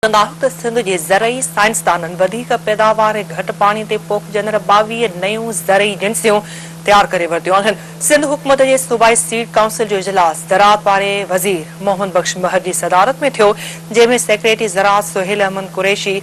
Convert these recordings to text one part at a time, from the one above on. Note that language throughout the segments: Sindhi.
ٻڌندا آهيو ته سنڌ جي زرعي سائنسدانن وڌيڪ پيداوار ۽ گهٽ پاڻي تي پوکجندڙ 22 نيون زرعي جنسيون تيار ڪري ورتيون آهن. سنڌ حڪومت جي صوبائي سيڊ ڪائونسل جو اجلاس زراعت واري وزير محمد بخش مهر جي صدارت ۾ ٿيو، جنهن ۾ سيڪريٽري زراعت Sohail Ahmed Qureshi,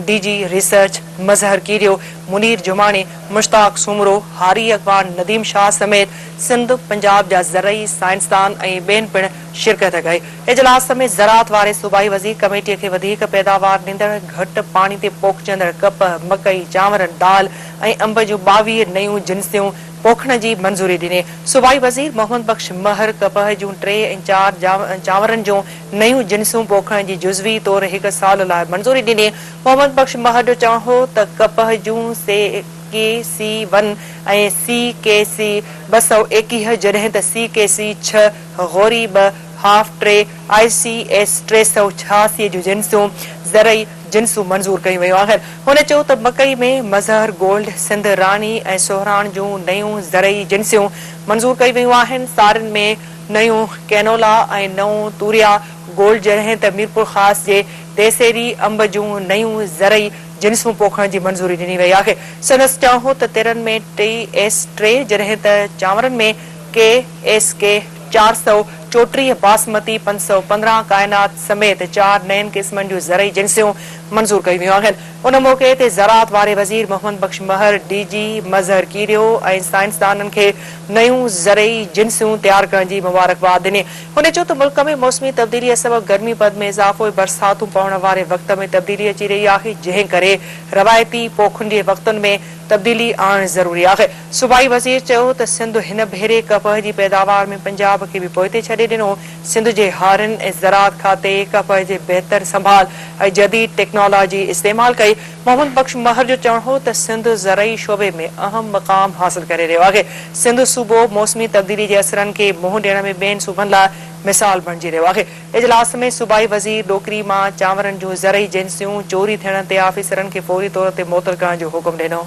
D G research Mazhar Kerio, Munir Jamani, Mushtaq Soomro, هاري اڳواڻ نديم شاهه سميت سنڌ، پنجاب جا زرعي سائنسدان ۽ ٻين پڻ شرڪت ڪئي. اجلاس ۾ زراعت واري صوبائي وزير ڪميٽي کي وڌيڪ پيداوار ڏيندڙ گهٽ پاڻي تي پوکجندڙ ڪپهه، مڪئي، چانورن، دال ۽ انب جون 22 نيون جنسيون پوکڻ جي منظوري ڏني. صوبائي وزير محمد بخش مهر ڪپهه جون ٽي ۽ چار چانورن جون نيون جنسون پوکڻ جي جزوي طور هڪ سال لاء منظوري ڏني. محمد بخش مهر جو چوڻ هو ته ڪپهه جون سي ڪي سي ون ۽ سي ڪي سي 221 جڏهن ته سي ڪي سي ڇهه غوري ٻه، هاف ٽي، آء سي ايس 386 جون جنسون زرعي جنسون منظور ڪيون ويون آهن. هن چيو ته مڪئي ۾ مظهر گولڊ، سنڌ راڻي ۽ سهراڻ جون نيون زرعي جنسيون منظور ڪيون ويون آهن، سارين ۾ نيون ڪينولا ۽ نئون توريا گولڊ جڏهن ته ميرپورخاص جي ديسيري انب جون نيون زرعي جنسون پوکڻ جي منظوري ڏني وئي آهي. سندس چوڻ هو ته ترن ۾ ٽي ايس ٽي جڏهن ته چانورن ۾ ڪي ايس ڪي 434 باسمتي 515 ڪائنات سميت چار نين قسمن جون زرعي جنسيون منظور ڪيون ويون آهن. ان موقعي تي زراعت واري وزير محمد بخش مهر، ڊي جي مظهر ڪيريو ۽ سائنسدانن کي نيون زرعي جنسيون تيار ڪرڻ جي مبارڪباد ڏني. هن چيو ته ملڪ ۾ موسمي تبديلي سبب گرمي پد ۾ اضافو ۽ برساتون پوڻ واري وقت ۾ تبديلي اچي رهي آهي جنهن ڪري روايتي پوکن جي وقتن ۾ تبديلي آڻڻ ضروري آهي. صوبائي وزير چيو ته سنڌ هن ڀيري ڪپهه جي پيداوار ۾ پنجاب کي به پوئتي ڇڏي ڏنو، سنڌ جي هارين ۽ زراعت کاتي ڪپهه جي بهتر سنڀال ۽ جديد ٽيڪنالاجي استعمال ڪئي. محمد بخش مهر جو چوڻ هو ته سنڌ زرعي شعبي ۾ اهم مقام حاصل ڪري رهيو آهي، سنڌ صوبو موسمي تبديلي جي اثرن کي منهن ڏيڻ ۾ ٻين صوبن لاء مثال بڻجي رهيو آهي. اجلاس ۾ صوبائي وزير ڏوڪري مان چانورن جون زرعي جنسيون چوري ٿيڻ تي آفيسرن کي فوري طور تي معطل ڪرڻ جو حڪم ڏنو.